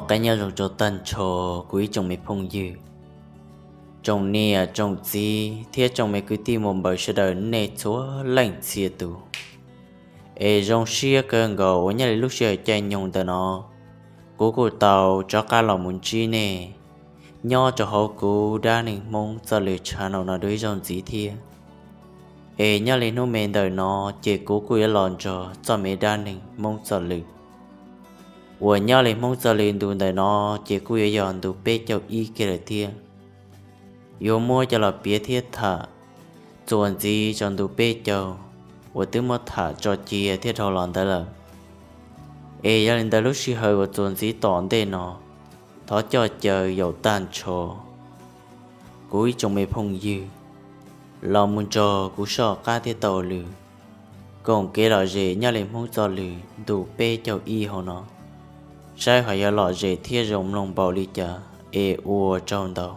Qab nyob zoo rau tag nrho kuv ib tsoom me phooj ywg, tsoom niam tsoom txiv thiab tsoom me kwv tij muam npawg sawv daws nej txhua leej txhia tus. Es zoo siab kawg nkaus uas nyob li lub sij hawm caij nyoog ntawm no, kuv kuj tau rov qab los mus ntsib nej nyob rau hauv kuv dab neeg Hmoob Txoj Lw channel no dua ib zaug ntxiv thiab. Es nyob li hnub me ntawm no, ces kuv kuj yuav los nrog txoj me dab neeg Hmoob Txoj Lw uas nyob li Hmoob Txoj Lw ntu ntawm no, ces kuj yuav yog ntu peb caug ib kiag lawm thiab. Yuav muab coj los piav thiab tham txuas ntxiv rau ntu peb caug uas twb muab tham tso cia thiab dhau los ntawd lawm. Es yog li ntawd lub sij hawm uas txuas ntxiv tom ntej no, thov coj caw yaum tag nrho kuv ib tsoom me phooj ywg los mus nrog kuv soj qab thiab taug lw koom kev lom zem nyob li Hmoob Txoj Lw ntu peb caug ib hauv no, saib ho yuav lom zem thiab zoo mloog npaum li cas. Es ua tsaug ntau.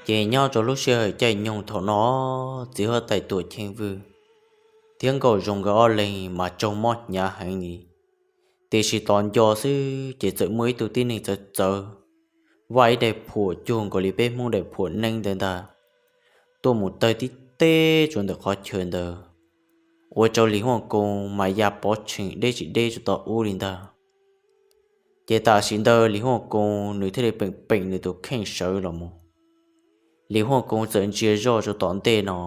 Ces nyob rau lub sij hawm caij nyoog thaum no, txiv huab tais Tuam Cheej Vwj thiab Nkauj Zoo nkawd ob leeg mas raug mob hnyav heev li. Tiam sis tos nco xwb ces txawm muaj ib tug tib neeg txawv txawv, vaj ib daim phuam cuag nkaus li peb Hmoob daim phuam neeb ntawd ntag, tuaj mus tawg tib teb rau ntawm qhov chaw ntawd, ua rau Lis Huaj Koo mas ya pov tsheem deb tsis deb rau tom ub li ntag. Ces tam sim ntawd Lis Huaj Koo nws thiaj li peem peem nws tus kheej sawv los mus. Lis Huaj Koo txawm ntsia zoj rau tom ntej no,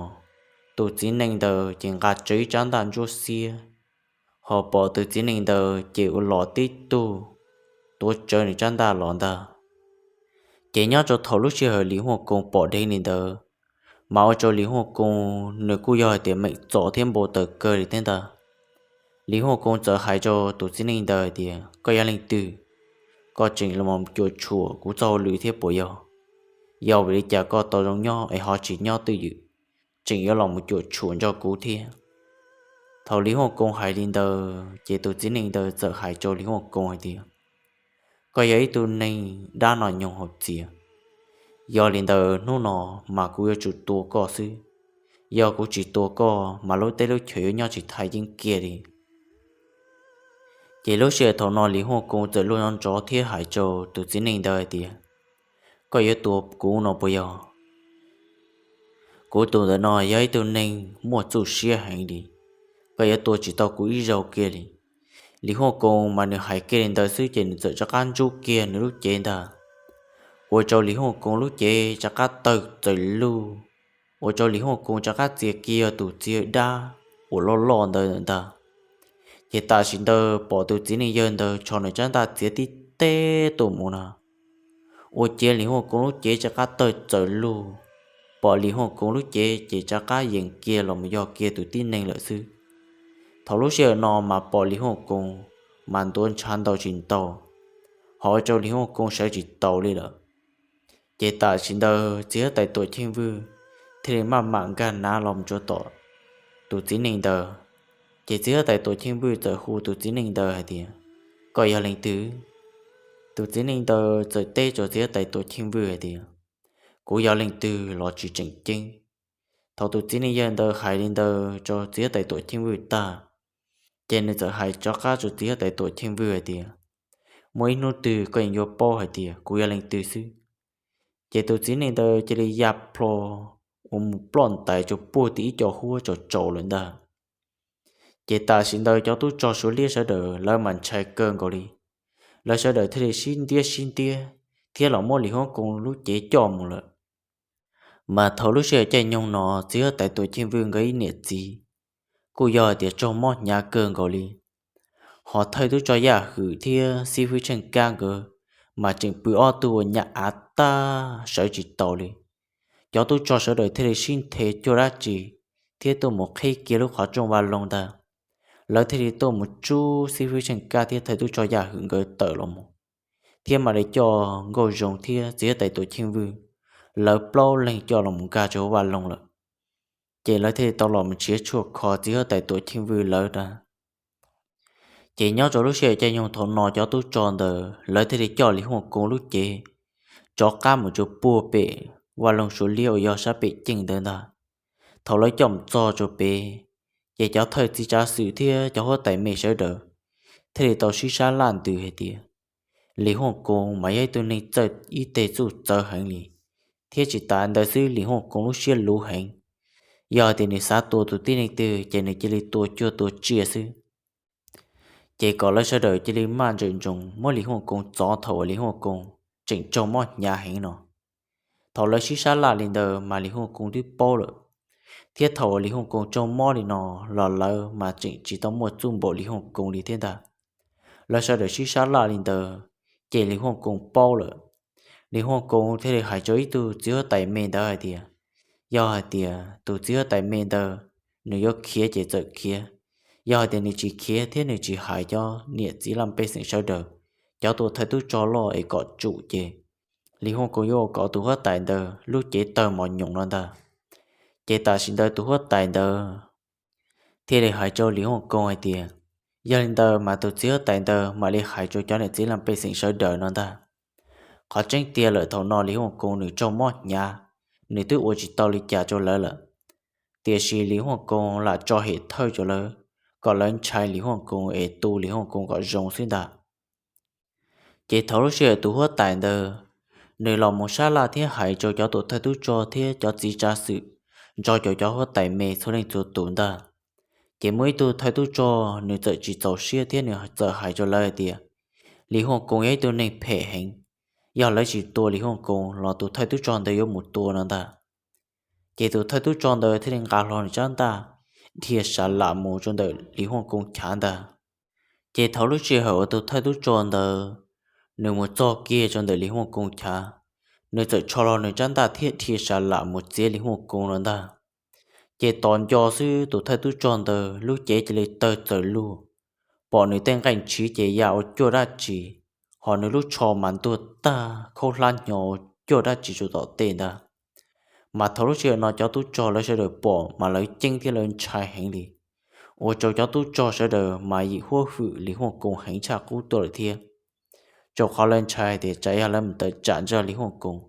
tus txiv neej ntawd ces nqa tsawv ib tsab ntaj ntsuab xiab, ho pom tus txiv neej ntawd ces ua los tib tug tuav tsawv nws tsab ntaj los ntag. Ces nyob rau thaum lub sij hawm Lis Huaj Koo pom dheev li ntawd, mas ua rau Lis Huaj Koo nws kuj yog hais tias meem txom thiab npau taws kawg li thiab ntag. Lis Huaj Koo txawm hais rau tus txiv neej ntawd hais tias, koj yog leej twg? Koj tseem los cuam tshuam kuv txoj hauj lwm thiab puas yog? Yog vim li cas koj tau zoo nyob es ho tsis nyob twj ywm, tseem yuav los mus cuam tshuam nrog kuv thiab? Thaum Lis Huaj Koo hais li ntawd ces tus txiv neej ntawd txawm hais rau Lis Huaj Koo hais tias, koj yog ib tug neeg dab no nyoog hauv txias, yog li ntawd hnub no mas kuv yuav tsum tua koj xwb. Yog kuv tsis tua koj mas lub teb lub chaw yuav nyob tsis thaj yeeb kiag li. Ces lub sij hawm thaum no Lis Huaj Koo txawm luag nrov nrov thiab hais rau tus txiv neej ntawd hais tias, koj yuav tua kuv no puas yog? Kuv tus ntawm no yog ib tug neeg muaj txuj siab heev li, koj yuav tua tsis tau kuv ib zaug kiag li. Lis Huaj Koo mas nws hais kiag li ntawd xwb ces nws txawm rov qab ntsub kiag nws lub cev ntag, ua rau Lis Huaj Koo lub cev rov qab tawg txawm lug, ua rau Lis Huaj Koo rov qab txia kiag yog tus txiv dab uas loj loj ntawd ntag. Ces tam sim ntawd pom tus txiv neej yawg ntawd tsho nws tsab ntaj txiav tib teb tuaj mus no, ua ciav Lis Huaj Koo lub cev rov qab tawg txawm lug, pom Lis Huaj Koo lub cev ces rov qab yees kiag los mus yog kiag tus tib neeg lawm xwb. Thaum lub sij hawm no mas pom Lis Huaj Koo mas ntuav ntshav ntau tsis ntau, ho ua rau Lis Huaj Koo sawv tsis taus li lawm. Ces tam sim ntawd txiv huab tais Tuam Cheej Vwj thiaj li maj mam nkag nav los mus rau tom tus txiv neej ntawd. Ces txiv huab tais Tuam Cheej Vwj txawm hu tus txiv neej ntawd hais tias, koj yog leej twg? Tus txiv neej ntawd txawm teb rau txiv huab tais Tuam Cheej Vwj hais tias, kuv yog leej twg los tsis tseem ceeb. Thaum tus txiv neej yawg ntawd hais li ntawd rau txiv huab tais Tuam Cheej Vwj tag, ces nws txawm hais rov qab rau txiv huab tais Tuam Cheej Vwj hais tias, muaj ib hnub twg koj yeej yuav paub hais tias kuv yog leej twg xwb. Ces tus txiv neej ntawd cia li ya plho uas mus ploj ntais rau puag tim ib co huab tsaus tsaus lawm ntag. Ces tam sim ntawd cov tub rog Suav liab sawv daws lawv mas ntshai kawg nkaus li, lawv sawv daws thiaj li sib ntiab sib ntiab thiab los muab Lis Huaj Koo lub cev coj mus lawm. Mas thaum lub sij hawm caij nyoog no txiv huab tais Tuam Cheej Vwj nkawd ib niam txiv kuj yog hais tias raug mob hnyav kawg nkaus li, ho thawj tub rog Yaj Hwm thiab xib fwb Tsheej Kab nkawd mas tseem pw ob tug ua nyab av tag sawv tsis taus li. Cov tub rog sawv daws thiaj li sib nthe cuag dab tsi thiab tuaj mus qhib kiag lub qhov rooj vaj loog ntag. Lawv thiaj li tuaj mus tsub xib fwb Tsheej Kab thiab thawj tub rog Yaj Hwm nkawd tawm los mus, thiab mam li coj Nkauj Zoo thiab txiv huab tais Tuam Cheej Vwj lawv plaub leeg coj los mus nkag rau hauv vaj loog lawm. Ces lawv thiaj li tau los mus nrhiav tshuaj kho txiv huab tais Tuam Cheej Vwj lawv ntag. Ces nyob rau lub sij hawm caij nyoog thaum no cov tub rog ntawd lawv thiaj li coj Lis Huaj Koos lub cev rov qab mus rau puag pem vaj loog Suav liab uas yog sab pem ceej ntawd ntag. Thaum lawv coj mus txog rau pem, ces cov thawj txiv tsav xwm thiab cov huab tais me sawv daws thiaj li tau sib sab laj ntws hais tias Lis Huaj Koos mas yog ib tug neeg txawj ib teg txuj txawv heev li, thiab tsis tas ntawd xwb Lis Huaj Koos lub siab luv heev. Yog hais tias nws xav tua tus tib neeg twg ces nws cia li tua cuag tua tsiaj xwb. Ces kom lawv sawv daws cia li maj ntsawm ntsoov muab Lis Huaj Koos txov thaum uas Lis Huaj Koos tseem raug mob hnyav heev no. Thaum lawv sib sab laj li ntawd mas Lis Huaj Koos twb paub lawm, thiab thaum uas Lis Huaj Koos raug mob li no los lawv mas tseem tsis tau muaj txuj npaum Lis Huaj Koos li thiab ntag. Lawv sawv daws sib sab laj li ntawd, ces Lis Huaj Koos paub lawm. Lis Huaj Koos thiaj li hais rau ib tug txiv huab tais me ntawd hais tias, yog hais tias tus txiv huab tais me ntawd nws yuav khiav ces txawm khiav, yog hais tias nws tsis khiav thiab nws tsis hais cov niam txiv laj pej xeem sawv daws, cov tus thawj tub rog loj es kom tsum ces Lis Huaj Koos yuav ua kom tus huab tais ntawd lub cev tawg mos nyoos no ntag. Ces tam sim ntawd tus huab tais ntawd thiaj li hais rau Lis Huaj Koos hais tias, yog li ntawd mas tus txiv huab tais ntawd mam li hais rau cov niam txiv laj pej xeem sawv daws no ntag. Qhov tseeb tiag lawm thaum no Lis Huaj Koos nws raug mob hnyav, nws twb ua tsis tau li cas rau lawv lawm, tiam sis Lis Huaj Koos lam tso hem thawj rau lawv, kom lawv ntshai Lis Huaj Koos es tu Lis Huaj Koos kom zoo xwb ntag. Ces thaum lub sij hawm tus huab tais ntawd nws los mus sab laj thiab hais rau cov tus thawj tub rog thiab cov txiv tsav xwm nrog cov huab tais me txhua leej txhua tus ntag, ces muaj ib tug thawj tub rog nws txawm tsis txaus siab thiab nws txawm hais rau lawv hais tias, Lis Huaj Koos yog ib tug neeg phem heev, yog lawv tsis tua Lis Huaj Koos los tus thawj tub rog ntawd yuav mus tua no ntag. Ces tus thawj tub rog ntawd thiaj li nqa hlo nws tsab ntaj dhia sav lam mus rau ntawm Lis Huaj Koos chav ntag. Ces thaum lub sij hawm uas tus thawj tub rog ntawd nws mus txog kiag rau ntawm Lis Huaj Koos chav, nws txawm rho hlo nws tsab ntaj thiab dhia sav lam mus txiav Lis Huaj Koos no ntag. Ces tos nco xwb tus thawj tub rog ntawd lub cev cia li tawg txaws lug, pom nws tej nqaij ntshiv ces ya ua cuaj dab tsi, hos nws lub tsho mas ntuag tag khaub hlab hnyo ua cuaj dab tsi rau tom tej ntag. Mas thaum lub sij hawm no cov tub rog lawv sawv daws pom mas lawv ceeb thiab lawv ntshai heev li, ua rau cov tub rog sawv daws mas yim huab hwm Lis Huaj Koos heev tshaj qub tuaj lawm thiab, rau qhov lawv ntshai tias tsam yog lawv mus tawm tsam nrog Lis Huaj Koos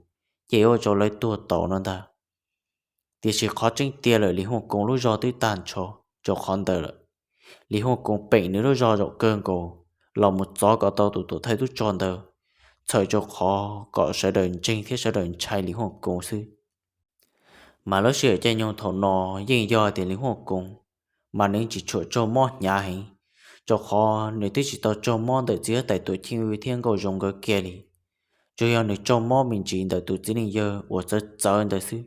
ces ua rau lawv tuag tau no ntag. Tiam sis qhov tseeb tiag lawm Lis Huaj Koos lub zog twb tag nrho rau qhov ntawd lawm. Lis Huaj Koos peem nws lub zog zaum kawg nkaus los mus txov kom tau tus tuam thawj tub rog ntawd, txhawm rau qhov kom sawv daws ntseeg thiab sawv daws ntshai Lis Huaj Koos xwb. Mas lub sij hawm caij nyoog thaum no yeej yog tias Lis Huaj Koos mas nws tsis tshua raug mob hnyav heev, rau qhov nws twb tsis tau raug mob ntawm txiv huab tais Tuam Cheej Vwj thiab Nkauj Zoo nkawd kiag li, tsuas yog nws raug mob me ntsis ntawm tus txiv neej yawg uas txawv txawv ntawd xwb.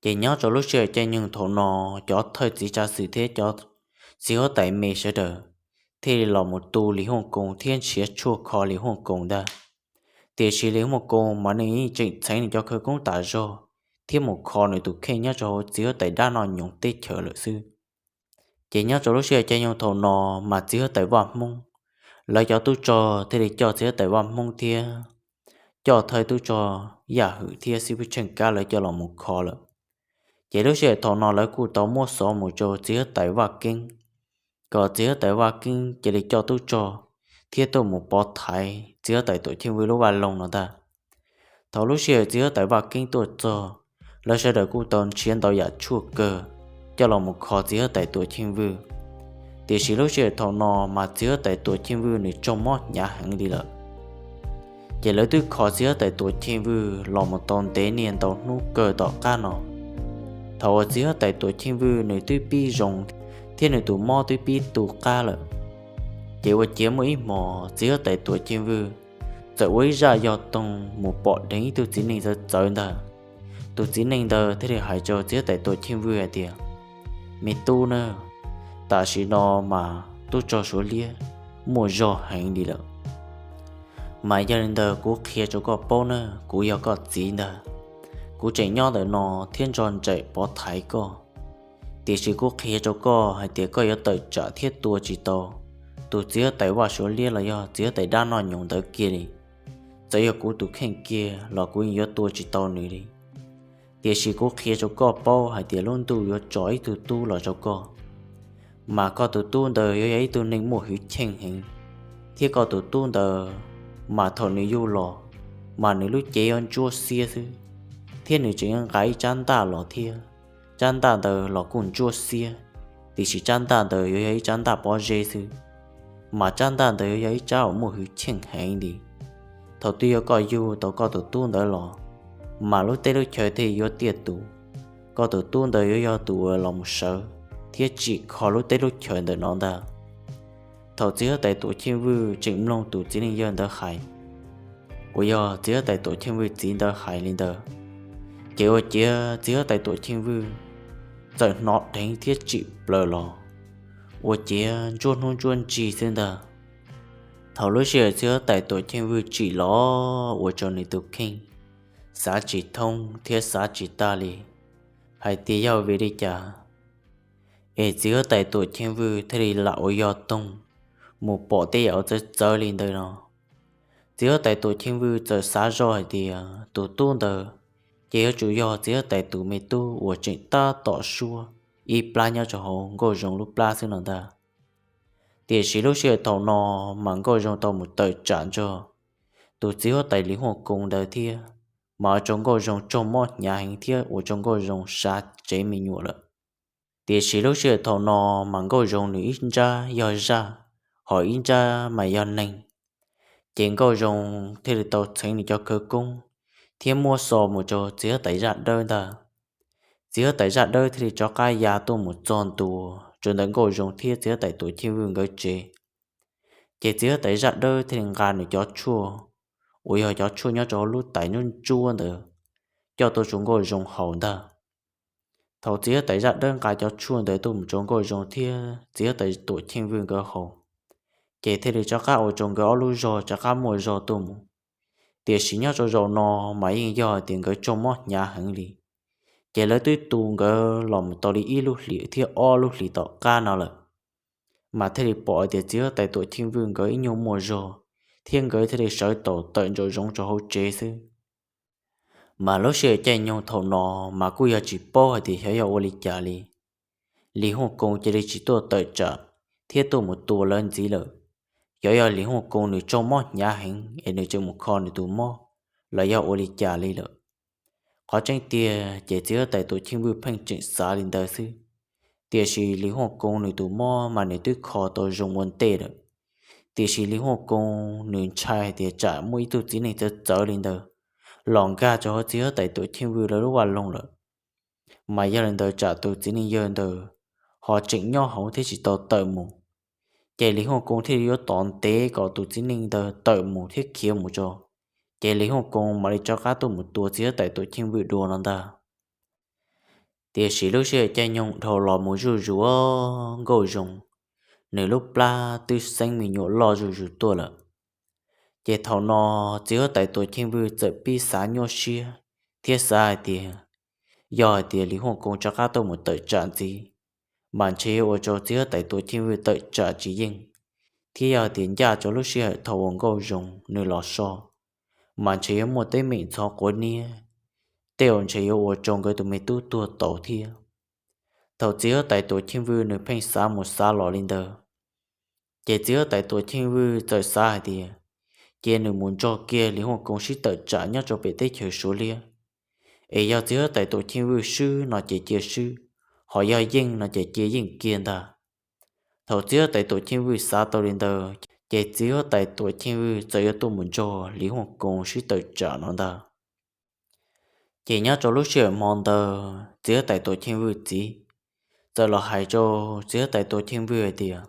Ces nyob rau lub sij hawm caij nyoog thaum no, cov thawj txiv tsav xwm thiab cov txiv huab tais me sawv daws thiaj li los mus tu Lis Huaj Koos thiab nrhiav tshuaj kho Lis Huaj Koos ntag. Tiam sis Lis Huaj Koos mas nws yeej tseem txheev nws cov khawv koob tas zog thiab mus kho nws tus kheej nyob rau hauv txiv huab tais dab noj nyoos teb chaws lawm xwb. Ces nyob rau lub sij hawm caij nyoog thaum no mas txiv huab tais Vaj Hmoob, lawv cov tub rog thiaj li coj txiv huab tais Vaj Hmoob thiab coj thawj tub rog Yaj Hwm thiab xib hwb Tsheej Kab lawv coj los mus kho lawm. Ces lub sij hawm thaum no lawv kuj tau muab xov mus rau txiv huab tais Vaj Keeb, kom txiv huab tais Vaj Keeb cia li coj tub rog thiab tuaj mus pov thaiv txiv huab tais Tuam Cheej Vwj lub vaj loog no ntag. Thaum lub sij hawm txiv huab tais Vaj Keeb tuaj txog, lawv sawv daws kuj tau nrhiav ntau yam tshuaj kawg coj los mus kho txiv huab tais Tuam Cheej Vwj. Tiam sis lub sij hawm thaum no mas txiv huab tais Tuam Cheej Vwj nws raug mob hnyav heev li lawm. Ces lawv twb kho txiv huab tais Tuam Cheej Vwj los mus tau ntev niaj ntau hnub kawg tom qab no. Thaum uas txiv huab tais Tuam Cheej Vwj nws twb pib zoo thiab nws tus mob twb pib tu qab lawm, ces ua ciav muaj ib hmos txiv huab tais Tuam Cheej Vwj txawm ua ib zaj yog toog mus pom dheev ib tug txiv neej txawv txawv ntag. Tus txiv neej ntawd thiaj li hais rau txiv huab tais Tuam Cheej Vwj hais tias, me tub na, tam sim no mas tub rog Suav liab muaj zog heev li lawm. Mas yog li ntawd kuv qhia rau koj paub na, kuv yog koj txiv ntag. Kuv tseem nyob ntawm no thiab nrog nraim pov thaiv koj. Tiam sis kuv qhia rau koj hais tias koj yuav tawm tsam thiab tua tsis tau tus txiv huab tais Vaj Suav liab los yog txiv huab tais dab noj nyoos ntawd kiag li. Txawm yog kuv tus kheej kiag los kuv yeej yuav tua tsis tau nws li. Tiam sis kuv qhia rau koj paub hais tias lub ntuj yuav tso ib tug tub los rau koj. Mas koj tus tub ntawd yuav yog ib tug neeg muaj hwj chim heev, thiab koj tus tub ntawd mas thaum nws yug los mas nws lub cev yuav ntsuab xiab xwb, thiab nws tseem yuav nqa ib tsab ntaj los thiab. Tsab ntaj ntawd los kuj ntsuab xiab, tiam sis tsab ntaj ntawd yuav yog ib tsab ntaj pob zeb xwb, mas tsab ntaj ntawd yuav yog ib tsab uas muaj hwj chim heev li. Thaum twg yog koj yug tau koj tus tub ntawd los, mas lub teb lub chaw thiaj yuav tiaj tus. Koj tus tub ntawd yuav yog tus uas los mus sawv thiab tsim kho lub teb lub chaw ntawm no ntag. Thaum txiv huab tais Tuam Cheej Vwj tseem mloog tus txiv neej yawg ntawd hais, uas yog txiv huab tais Tuam Cheej Vwj txiv ntawd hais li ntawd, ces ua ciav txiv huab tais Tuam Cheej Vwj txawm hnov dheev thiab tsim plaws los, ua ciav ntsuab hnub ntsuab ntsig xwb ntag. Thaum lub sij hawm txiv huab tais Tuam Cheej Vwj tsim los ua rau nws tus kheej xav tsis thoob thiab xav tsis tag li, hais tias yog vim li cas es txiv huab tais Tuam Cheej Vwj thiaj li lam ua yog toog mus pom tej yam uas txawv txawv li ntawd no. Txiv huab tais Tuam Cheej Vwj txawm xav zoj hais tias tus tub ntawd ces yuav tsum yog txiv huab tais tus me tub uas tseem tab tom suab ib plab nyob rau hauv Nkauj Zoo lub plab xwb no ntag. Tiam sis lub sij hawm thaum no mas Nkauj Zoo tau mus tawm tsam nrog tus txiv huab tais Lis Huaj Koos ntawd thiab, mas ua rau Nkauj Zoo tsaug mob hnyav heev thiab ua rau Nkauj Zoo sav tsev me nyuam lawm. Tiam sis lub sij hawm thaum no mas Nkauj Zoo nws ib nrab yog zaj, ho ib nrab mas yog neeg. Ces Nkauj Zoo thiaj li tau txheev nws cov khawv koob thiab muab xo mus rau txiv huab tais Zaj Dawb ntag. Txiv huab tais Zaj Dawb thiaj li rov qab ya tuaj mus txog ntua rau ntawm Nkauj Zoo thiab txiv huab tais Tuam Cheej Vwj nkawd tsev. Ces txiv huab tais Zaj Dawb thiaj li nqa nws cov tshuaj, uas yog cov tshuaj nyob rau hauv lub tais ntsuab ntsuab ntawd, coj tuaj rau Nkauj Zoo haus ntag. Thaum txiv huab tais Zaj Dawb nqa cov tshuaj ntawd tuaj mus rau Nkauj Zoo thiab txiv huab tais Tuam Cheej Vwj nkawd haus, ces thiaj li rov qab ua rau nkawd ob lub zog rov qab muaj zog tuaj mus. Tiam sis nyob rau zaum no mas yeej yog tias nkawd tsaug mob hnyav heev li, ces lawv twb tu nkawd los mus tau li ib lub hlis thiab ob lub hlis tom qab no lawm, mas thiaj li pom tias txiv huab tais Tuam Cheej Vwj nkawd ib nyuag muaj zog, thiab nkawd thiaj li sawv tau tawm nraum zoov rau hauv tsev xwb. Mas lub sij hawm caij nyoog thaum no mas kuj yog tsis paub hais tias xyov yog ua li cas li, Lis Huaj Koos cia li tsis tuaj tawm tsam thiab tuaj mus tua lawv ntxiv lawm. Xyov yog Lis Huaj Koos nws tsaug mob hnyav heev es nws tseem mus kho nws tus mob los yog ua li cas li lawm. Qhov tseeb tiag ces txiv huab tais Tuam Cheej Vwj pheej tseem xav li ntawd xwb, tiam sis Lis Huaj Koos nws tus mob mas nws twb kho tau zoo ua ntej lawm. Tiam sis Lis Huaj Koos nws ntshai hais tias tsam muaj ib tug txiv neej txawv txawv li ntawd los nkag rau hauv txiv huab tais Tuam Cheej Vwj lawv lub vaj loog lawm, mas yog li ntawd tsam tus txiv neej yawg ntawd ho tseem nyob hauv thiab tsis tau tawm mus, ces Lis Huaj Koos thiaj li yuav tos ntev kom tus txiv neej ntawd tawm mus thiab khiav mus tso, ces Lis Huaj Koos mam li rov qab tuaj mus tua txiv huab tais Tuam Cheej Vwj dua no ntag. Tiam sis lub sij hawm caij nyoog dhau los mus zuj zus, Nkauj Zoo nws lub plab twb xeeb me nyuam loj zuj zus tuaj lawm. Ces thaum no txiv huab tais Tuam Cheej Vwj txawm pib xav nyuaj siab thiab xav hais tias, yog hais tias Lis Huaj Koos rov qab tuaj mus tawm tsam ntxiv, mas ntshe yuav ua rau txiv huab tais Tuam Cheej Vwj tawm tsam tsis yeej, thiab yog hais tias ncaj rau lub sij hawm thaum uas Nkauj Zoo nws los so, mas ntshe yuav muaj teeb meem ntxhov quav niab, tej uas ntshe yuav ua rau nkawd tus me tub tuag tau thiab. Thaum txiv huab tais Tuam Cheej Vwj nws pheej xav mus xav los li ntawd, ces txiv huab tais Tuam Cheej Vwj txawm xav hais tias, cia nws mus nrog kiag Lis Huaj Koos sib tawm tsam nyob rau pem teb chaws Suav liab, es yog txiv huab tais Tuam Cheej Vwj swb no ces cia swb, ho yog yeej no ces cia yeej kiag ntag. Thaum txiv huab tais Tuam Cheej Vwj xav tau li ntawd, ces txiv huab tais Tuam Cheej Vwj txawm yuav tuaj mus nrog Lis Huaj Koos sib tawm tsam no ntag. Ces nyob rau lub sij hawm hmo ntawd txiv huab tais Tuam Cheej Vwj txiv txawm los hais rau txiv huab tais Tuam Cheej Vwj hais tias,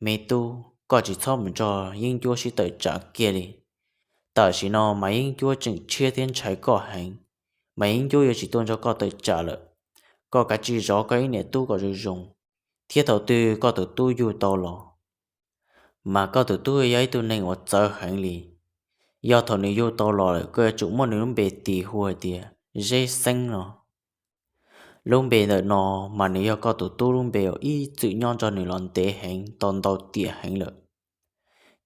me tub, koj tsis txhob mus nrog Yeeb Ncuab sib tawm tsam kiag li. Tam sim no mas Yeeb Ncuab tseem tshiab thiab ntshai koj heev, mas Yeeb Ncuab yuav tsis tuaj nrog koj tawm tsam lawm. Koj kav tsij zov koj ib niam tub kom zoo zoo, thiab thaum twg koj tus tub yug tau los, mas koj tus tub yog ib tug neeg uas txawv heev li. Yog thaum nws yug tau los lawm koj yuav tsum muab nws lub npe tis hu hais tias Zeb Xeeb no. Lub npe ntawm no mas nws yog koj tus tub lub npe uas ib txwm nyob nrog nws los ntev heev tau ntau tiam heev lawm.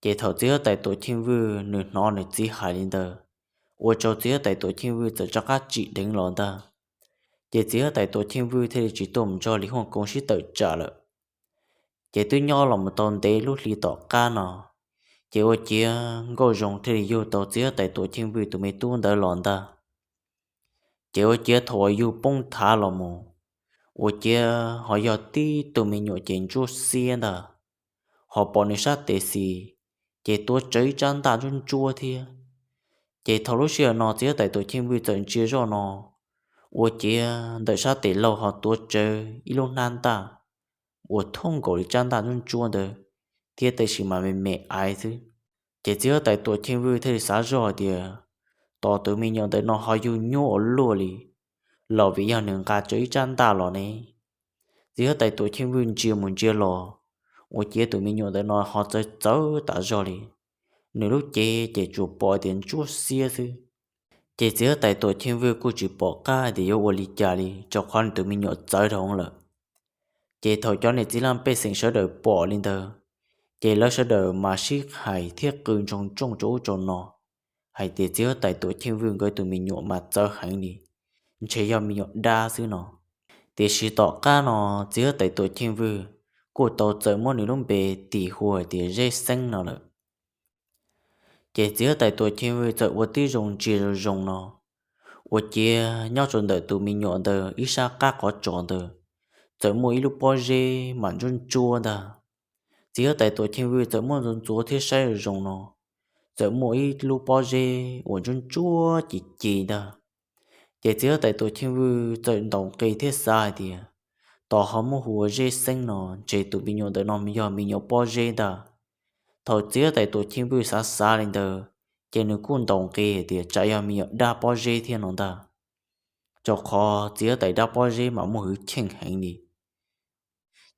Ces thaum txiv huab tais Tuam Cheej Vwj nws hnov nws txiv hais li ntawd, ua rau txiv huab tais Tuam Cheej Vwj txawm rov qab tsim dheev los ntag. Ces txiv huab tais Tuam Cheej Vwj thiaj li tsis tuaj mus nrog Lis Huaj Koos sib tawm tsam lawm. Ces twb nyob los mus tau ntev lub hli tom qab no, ces ua ciav Nkauj Zoo thiaj li yug tau Txiv Huab Tais Tuam Cheej Vwj tus me tub ntawd los ntag. Ces ua ciav thaum uas yug poob thav los mus, ua ciav ho yog tib tug me nyuam ces ntsuab xiab ntag, ho pom nws sab tes xis ces tuav tsawv ib tsab ntaj ntsuab ntsuab thiab. Ces thaum lub sij hawm no Txiv Huab Tais Tuam Cheej Vwj txawm ntsia zoj no, ua ciav ntawm sab tes laug ho tuav tsawv ib lub hnab ntaj uas thoob nkaus li tsab ntaj ntsuab ntsuab ntawd thiab, tab sis mas me me aiv xwb. Ces Txiv Huab Tais Tuam Cheej Vwj thiaj li xav zoj hais tias, tos tus me nyuam ntawm no ho yug nyuaj ua luaj li, los vim yog nws nqa tsawv ib tsab ntaj los ne. Txiv Huab Tais Tuam Cheej Vwj ntsia mus ntsia los, ua ciav tus me nyuam ntawm no ho txawv txawv tas zog li. Nws lub cev ces tsuas pom tias ntsuab xiab xwb. Ces Txiv Huab Tais Tuam Cheej Vwj kuj tsis pom qab tias yuav ua li cas li, rau qhov nws tus me nyuam txawv dhau lawm. Ces thaum cov niam txiv laj pej xeem sawv daws pom li ntawd, ces lawv sawv daws mas sib hais thiab qw ntsoog ntsooj rau ub rau no hais tias Txiv Huab Tais Tuam Cheej Vwj nkawd tus me nyuam mas txawv heev li, ntshe yog me nyuam dab xwb no. Tiam sis tom qab no Txiv Huab Tais Tuam Cheej Vwj kuj tau txawm muab nws lub npe tis hu hais tias Zeb Xeeb no lawm. Ces Txiv Huab Tais Tuam Cheej Vwj txawm ua tib zoo ntsia zoo zoo no, ua ciav nyob rau ntawm tus me nyuam ntawd ib sab qab qhov tsos ntawd txawm muaj ib lub pob zeb mas ntsuab ntsuab ntag. Txiv Huab Tais Tuam Cheej Vwj txawm muab ntxuav ntxuav thiab saib zoo zoo no, txawm muaj ib lub pob zeb uas ntsuab ntsuab ci ci ntag. Ces Txiv Huab Tais Tuam Cheej Vwj txawm ntaus nqi thiab xav hais tias, tos ho muab hu ua Zeb Xeeb no ntshe tus me nyuam ntawm no yog me nyuam pob zeb ntag. Thaum Txiv Huab Tais Tuam Cheej Vwj xav xav li ntawd, ces nws kuj ntaus nqi hais tias tsam yog me nyuam dab pob zeb thiab no ntag, rau qhov Txiv Huab Tais dab pob zeb mas muaj hwj chim heev li.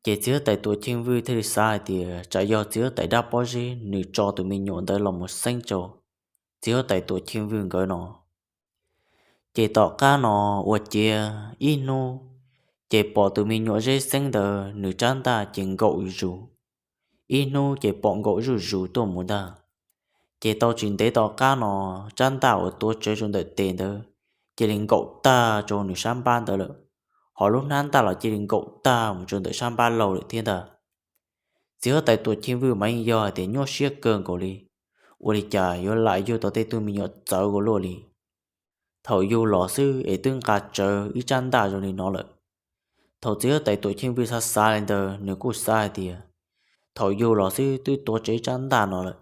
Ces Txiv Huab Tais Tuam Cheej Vwj thiaj li xav hais tias tsam yog Txiv Huab Tais dab pob zeb nws tso tus me nyuam ntawd los mus xeeb rau Txiv Huab Tais Tuam Cheej Vwj nkawd no. Ces tom qab no ua ciav ib hnub, ces pom tus me nyuam Zeb Xeeb ntawd nws tsab ntaj ces nkaum zus, ib hnub ces pom nkaum zuj zus tuaj mus ntag. Ces tau tsis ntev tom qab no, tsab ntaj uas tuav tsawv rau ntawm tes ntawd cia li nkaum tag rau nws sab npab ntawd lawm, ho lub hnab ntaj los cia li nkaum tag mus rau ntawm sab npab laug lawm thiab ntag. Txiv Huab Tais Tuam Cheej Vwj mas yeej yog hais tias nyuaj siab kawg nkaus li, ua li cas yuav lam yug tau tej tug me nyuam txawv ua luaj li. Thaum yug los xwb es twb nqa tsawv ib tsab ntaj zoo li no lawm. Thaum Txiv Huab Tais Tuam Cheej Vwj xav xav li ntawd nws kuj xav hais tias, thaum yug los xwb twb tuav tsawv ib tsab ntaj no lawm,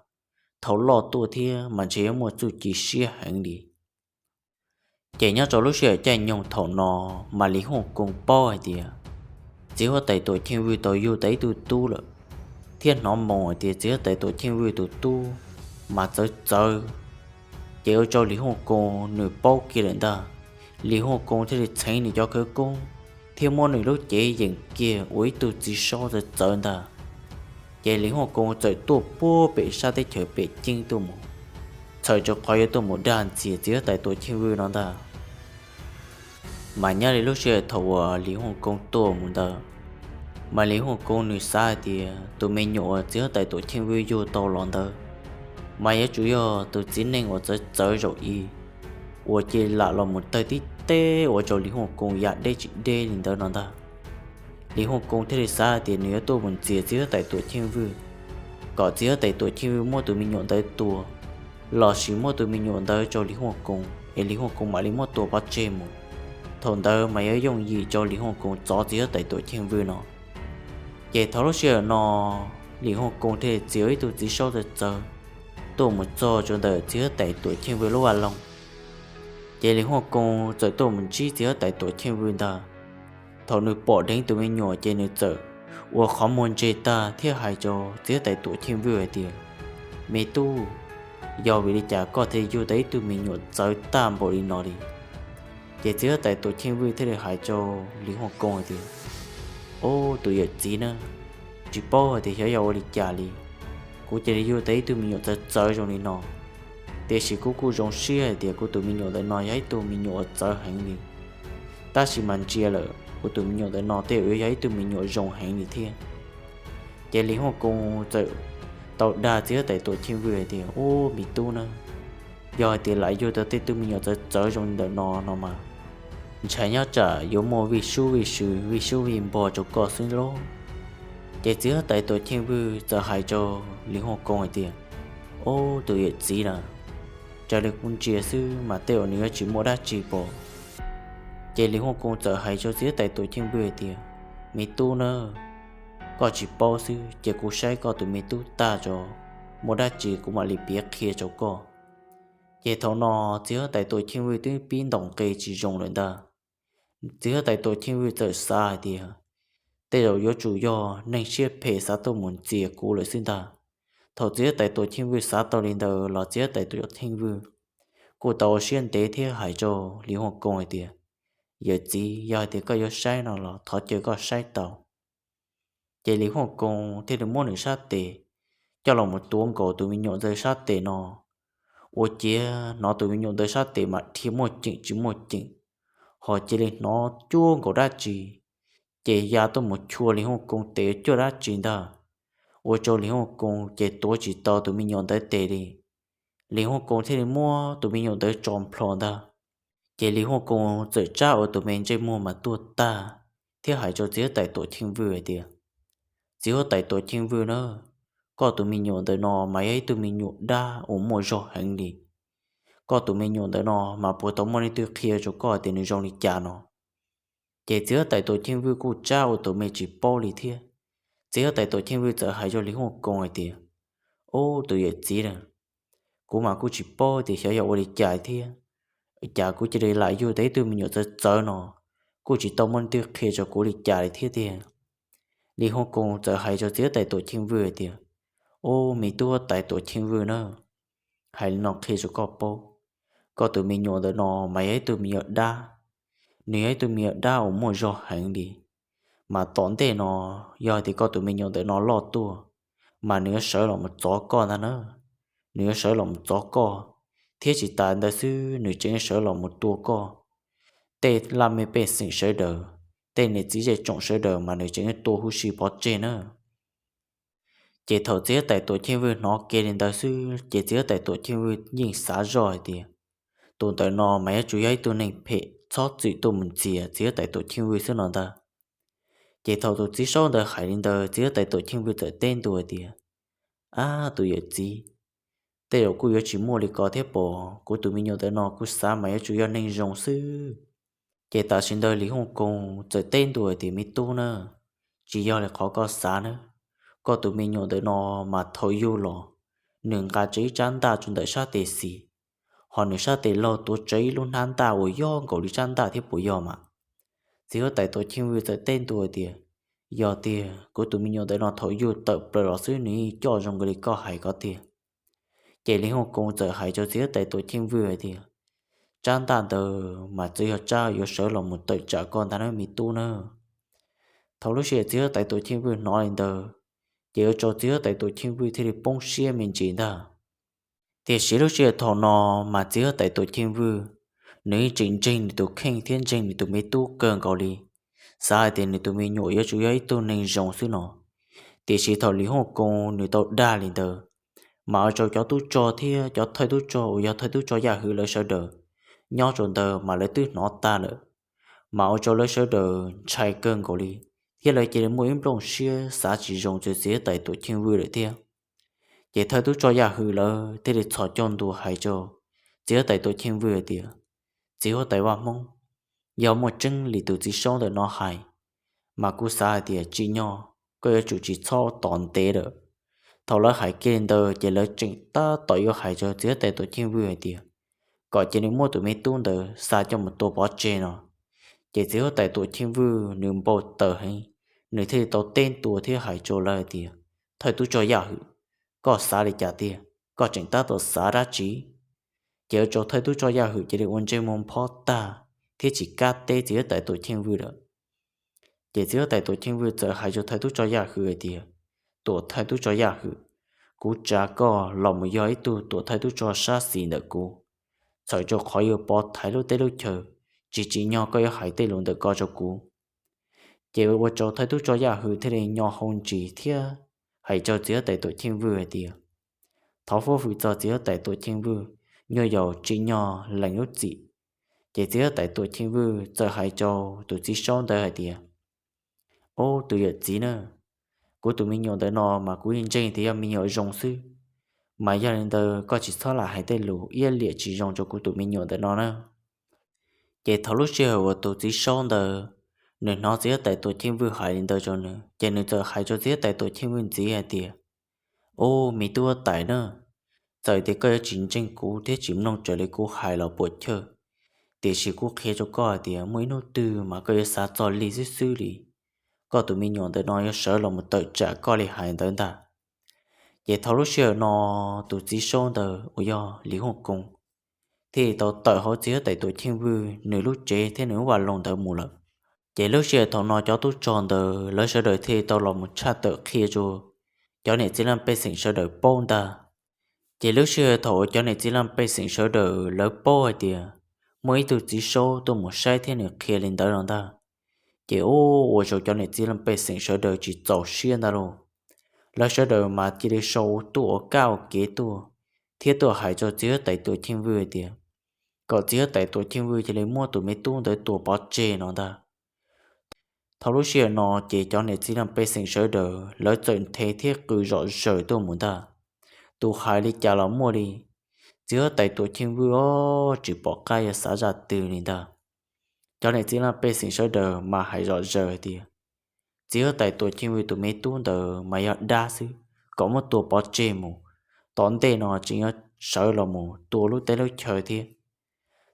thaum loj tuaj thiab mas ntshe yuav muaj txuj ci siab heev li. Ces nyob rau lub sij hawm caij nyoog thaum no, mas Lis Huaj Koo paub hais tias Txiv Huab Tais Tuam Cheej Vwj tau yug tau ib tug tub lawm, thiab hnov moo hais tias Txiv Huab Tais Tuam Cheej Vwj tus tub mas txawv txawv. Ces ua rau Lis Huaj Koo nws paub kiag lawm ntag, Lis Huaj Koo thiaj li txheev nws cov khawv koob thiab muab nws lub cev yeem kiag ua ib tug txiv saub txawv txawv ntag. Ces Lis Huaj Koo txawm tuaj puag pem sab teb chaws pem ceeb tuaj mus, txhawm rau qhov yuav tuaj mus dag ntxias Txiv Huab Tais Tuam Cheej Vwj no ntag. Mas nyob li lub sij hawm thaum uas Lis Huaj Koo tuaj mus ntawd, mas Lis Huaj Koo nws xav hais tias tus me nyuam uas Txiv Huab Tais Tuam Cheej Vwj yug tau los ntawd, mas yuav tsum yog tus txiv neej uas txawv txawv zaum ib, uas cia li lam los mus tawg tib teb ua rau Lis Huaj Koo ya deb tsis deb li ntawd no ntag. Lis Huaj Koo thiaj li xav hais tias nws yuav tuaj mus ntxias Txiv Huab Tais Tuam Cheej Vwj, kom Txiv Huab Tais Tuam Cheej Vwj muab tus me nyuam ntawd tua, lossis muab tus me nyuam ntawd rau Lis Huaj Koo es Lis Huaj Koo mam li muab tua pov tseg mus. Thaum ntawd mas yuav yooj yim rau Lis Huaj Koo txov Txiv Huab Tais Tuam Cheej Vwj no. Ces thaum lub sij hawm no, Lis Huaj Koo thiaj li txiav ib tug txiv saub txawv txawv tuaj mus txog rau ntawm Txiv Huab Tais Tuam Cheej Vwj lub vaj loog. Ces Lis Huaj Koo txawm tuaj mus ntsib Txiv Huab Tais Tuam Cheej Vwj ntag. Thaum nws pom dheev tus me nyuam ces nws txawm ua qhov muag ntseg tag thiab hais rau Txiv Huab Tais Tuam Cheej Vwj hais tias, me tub, yog vim li cas koj thiaj yug tau ib tug me nyuam txawv tag npaum li no li? Ces Txiv Huab Tais Tuam Cheej Vwj thiaj li hais rau Lis Huaj Koo hais tias, o, tus yawm txiv na, tsis paub hais tias xyov yog ua li cas li, kuv cia li yug tau ib tug me nyuam txawv txawv zoo li no. Tiam sis kuv kuj zoo siab hais tias kuv tus me nyuam ntawm no yog ib tug me nyuam uas txawv heev li, tab sis mas ntsia lawm kuv tus me nyuam ntawm no tej yuav yog ib tug me nyuam zoo heev li thiab. Ces Lis Huaj Koo txawm tau dag Txiv Huab Tais Tuam Cheej Vwj hais tias, ub, me tub na, yog hais tias lam yug tau tej tug me nyuam txawv txawv zoo li ntawm no no mas, ntshai nyob tsam yuav muaj vij sub vij sw vij sub vij npog rau koj xwb lauj. Ces txiv huab tais Tuam Cheej Vwj txawm hais rau Lis Huaj Koos hais tias, Ob, tus yawm txiv na, raws li kuv ntsia xwb mas tej zaum nws yuav tsis muaj dab tsi pom. Ces Lis Huaj Koos txawm hais rau txiv huab tais Tuam Cheej Vwj hais tias, Me tub na, koj tsis paub xwb ces kuv saib koj tus me tub tag tso, muaj dab tsi kuv mam li piav qhia rau koj. Ces thaum no txiv huab tais Tuam Cheej Vwj twb pib ntaus nqe tsis zoo lawm ntag. Txiv huab tais Tuam Cheej Vwj txawm xav hais tias, Tej zaum yuav tsum yog neeg siab phem xav tuaj mus ntxias kuv lawm xwb ntag. Thaum txiv huab tais Tuam Cheej Vwj xav tau li ntawd los txiv huab tais Tuam Cheej Vwj kuj tau ua siab ntev thiab hais rau Lis Huaj Koos hais tias, Yawm txiv, yog hais tias koj yuav saib no los thov caw koj saib tau. Ces Lis Huaj Koos thiaj li muab nws sab tes coj los mus tuav nkaus tus me nyuam ntawd sab tes no. Ua ciav hnov tus me nyuam ntawd sab tes mas dhia muaj ceem tsis muaj ceem, ho cia li hnov cuag nkaus dab tsi, ces ya tuaj mus chua Lis Huaj Koos tes cuag dab tsi ntag. Ua rau Lis Huaj Koos ces tuav tsis tau tus me nyuam ntawd tes li. Lis Huaj Koos thiaj li muab tus me nyuam ntawd tso nplho ntag. Ces Lis Huaj Koos txawm tsab ua tus me ntsej muag mas tuag tag, thiab hais rau txiv huab tais Tuam Cheej Vwj hais tias, Txiv huab tais Tuam Cheej Vwj na, koj tus me nyuam ntawm no mas yog ib tug me nyuam dab uas muaj zog heev li. Koj tus me nyuam ntawm no mas puas tau muaj leej twg qhia rau koj tias nws zoo li cas no? Ces txiv huab tais Tuam Cheej Vwj kuj tsab ua tus me tsis paub li thiab. Txiv huab tais Tuam Cheej Vwj txawm hais rau Lis Huaj Koos hais tias, Ob, tus yawm txiv na, kuv mas kuj tsis paub tias xyov yog ua li cas thiab. Cas kuv cia li lam yug tau ib tug me nyuam txawv txawv no, kuj tsis tau muaj leej twg qhia rau kuv li cas li thiab tiag. Lis Huaj Koos txawm hais rau txiv huab tais Tuam Cheej Vwj hais tias, Ob, me tub huab tais Tuam Cheej Vwj na, hais li no qhia rau koj paub, koj tus me nyuam ntawm no mas yog ib tug me nyuam dab. Nws yog ib tug me nyuam dab uas muaj zog heev li. Mas tom ntej no, yog tias koj tus me nyuam ntawm no loj tuaj, mas nws yuav sawv los mus txov koj ntag na. Nws yuav sawv los mus txov koj, thiab tsis tas ntawd xwb nws tseem yuav sawv los mus tua koj. Tej laj mej pej xeem sawv daws, tej niam txiv zej tsoom sawv daws mas nws tseem yuav tua huv si pov tseg na. Ces thaum txiv huab tais Tuam Cheej Vwj hnov kiag li ntawd xwb ces txiv huab tais Tuam Cheej Vwj yeej xav zoj hais tias, Tus ntawm no mas yuav tsum yog ib tug neeg phem txhob txwm tuaj mus ntxias txiv huab tais Tuam Cheej Vwj xwb no ntag. Ces thaum tus txiv saub ntawd hais li ntawd txiv huab tais Tuam Cheej Vwj txawm teb ntua tias, Ab, tus yawm txiv, tej zaum kuj yuav tsis muaj li ko thiab pom, kuv tus me nyuam ntawm no kuv xav mas yuav tsum yog neeg zoo xwb. Ces tam sim ntawd Lis Huaj Koos txawm teb ntua tias, Me tub na, tsis yog li qhov koj xav na. Koj tus me nyuam ntawm no mas thaum yug los, nws nqa tsev ib tsab ntaj rau ntawm sab tes xis, ho nws sab tes laug tuav tsev ib lub hnab ntaj uas yog nkaus li tsab ntaj thiab puas yog mas? Txiv huab tais Tuam Cheej Vwj txawm teb ntua tias, Yog tiag, kuv tus me nyuam ntawm no thaum yug tawm plaws los xwb nws yeej coj zoo nkaus li koj hais ko tiag. Ces Lis Huaj Koos txawm hais rau txiv huab tais Tuam Cheej Vwj hais tias, Tsab ntaj ntawd mas txawm yog tsab yuav sawv los mus tawm tsam koj ntag na me tub na. Thaum lub sij hawm txiv huab tais Tuam Cheej Vwj hnov li ntawd, ces ua rau txiv huab tais Tuam Cheej Vwj thiaj li poob siab me ntsis ntag. Tiam sis lub sij hawm thaum no mas txiv huab tais Tuam Cheej Vwj, nws yeej tseem ntseeg nws tus kheej thiab ntseeg nws tus me tub kawg nkaus li, xav hais tias nws tus me nyuam yuav tsum yog ib tug neeg zoo xwb no. Tiam sis thaum Lis Huaj Koos nws tau dag li ntawd, mas ua rau cov tub rog thiab cov thawj tub rog uas yog thawj tub rog Yaj Hwm lawv sawv daws nyob rau ntawd mas lawv twb hnov tag lawm, mas ua rau lawv sawv daws ntshai kawg nkaus li, thiab lawv cia li muaj ib nplooj siab xav tsis zoo rau txiv huab tais Tuam Cheej Vwj lawm thiab. Ces thawj tub rog Yaj Hwm lawv thiaj li txhos caug ntua hais rau txiv huab tais Tuam Cheej Vwj hais tias, Txiv huab tais Vaj Hmoob, yog muaj tseeb li tus txiv saub ntawm no hais, mas kuv xav hais tias tsim nyog koj yuav tsum tsis txhob tos ntev lawm. Thaum lawv hais kiag li ntawd ces lawv tseem tab tom yuav hais rau txiv huab tais Tuam Cheej Vwj hais tias, kom cia li muab tus me tub ntawd xa coj mus tua pov tseg no. Ces txiv huab tais Tuam Cheej Vwj nws npau taws heev, nws thiaj li tau teb ntua thiab hais rau lawv hais tias, Thawj tub rog Yaj Hwm, koj xav li cas tiag? Koj tseem tab tom xav dab tsi? Ces ua rau thawj tub rog Yaj Hwm cia li ua ntsej muag phob tag thiab tsis kam teb txiv huab tais Tuam Cheej Vwj lawm. Ces txiv huab tais Tuam Cheej Vwj txawm hais rau thawj tub rog Yaj Hwm hais tias, Tuam thawj tub rog Yaj Hwm, kuv tsa koj los mus yog ib tug tuam thawj tub rog sab xis ntawm kuv, txhawm rau qhov yuav pov thaiv lub teb lub chaw, tsis tsim nyog koj yuav hais tej lus ntawm ko rau kuv. Ces ua rau thawj tub rog Yaj Hwm thiaj li nyo hau ntsis thiab hais rau txiv huab tais Tuam Cheej Vwj hais tias, Thov fob fwm txog txiv huab tais Tuam Cheej Vwj, nyuaj yaus tsim nyog lees lub txim. Ces txiv huab tais Tuam Cheej Vwj txawm hais rau tus txiv saub ntawd hais tias, Ob, tus yawm txiv na, Kuv tus me nyuam ntawm no mas kuv yeej ntseeg tias yog me nyuam zoo xwb, mas yog li ntawd koj tsis txhob lam hais tej lus iab liam tsis zoo rau kuv tus me nyuam ntawm no na. Ces thaum lub sij hawm uas tus txiv saub ntawd, nws hnov txiv huab tais Tuam Cheej Vwj hais li ntawd rau nws, ces nws txawm hais rau txiv huab tais Tuam Cheej Vwj ntxiv hais tias, Ub, me tub huab tais na, txawm tias koj yuav tsis ntseeg kuv thiab tsis mloog raws li kuv hais los puam chawj, tiam sis kuv qhia rau koj hais tias muaj ib hnub twg mas koj yuav xav txog li xwb xwb li. Koj tus me nyuam ntawm no yuav sawv los mus tawm tsam koj li hais ntawd ntag. Ces thaum lub sij hawm no, tus txiv saub ntawd uas yog Lis Huaj Koos thiaj li tau tawm hauv txiv huab tais Tuam Cheej Vwj nws lub tsev thiab nws lub vaj loog ntawd mus lawm. Ces lub sij hawm thaum no cov tub rog ntawd lawv sawv daws thiaj li tau los mus tshaj tawm qhia rau cov niam txiv leej pej xeem sawv daws paub ntag. Ces lub sij hawm thaum uas cov niam txiv leej pej xeem sawv daws lawv paub hais tias muaj ib tug txiv saub tuaj mus saib thiab nws qhia li ntawd los ntag, ces ua rau cov niam txiv leej pej xeem sawv daws tsis txaus siab ntag lauj. Lawv sawv daws mas cia li sau tuaj ua kab ua kev tuaj, thiab tuaj hais rau txiv huab tais Tuam Cheej Vwj tias kom txiv huab tais Tuam Cheej Vwj cia li muab tus me tub ntawd tua pov tseg no ntag. Thaum lub sij hawm no ces cov niam txiv leej pej xeem sawv daws lawv txawm nthe thiab qw zom zaws tuaj mus ntag. Tus hais li cas los muaj li, txiv huab tais Tuam Cheej Vwj os tsis pom qab yuav xav zaj twg li ntag. Cov niam txiv leej pej xeem sawv daws mas hais zom zaws tias txiv huab tais Tuam Cheej Vwj tus me tub ntawd mas yog dab xwb, kom muab tua pov tseg mus, tom ntej no tseem yuav sawv los mus tua lub teb lub chaw thiab.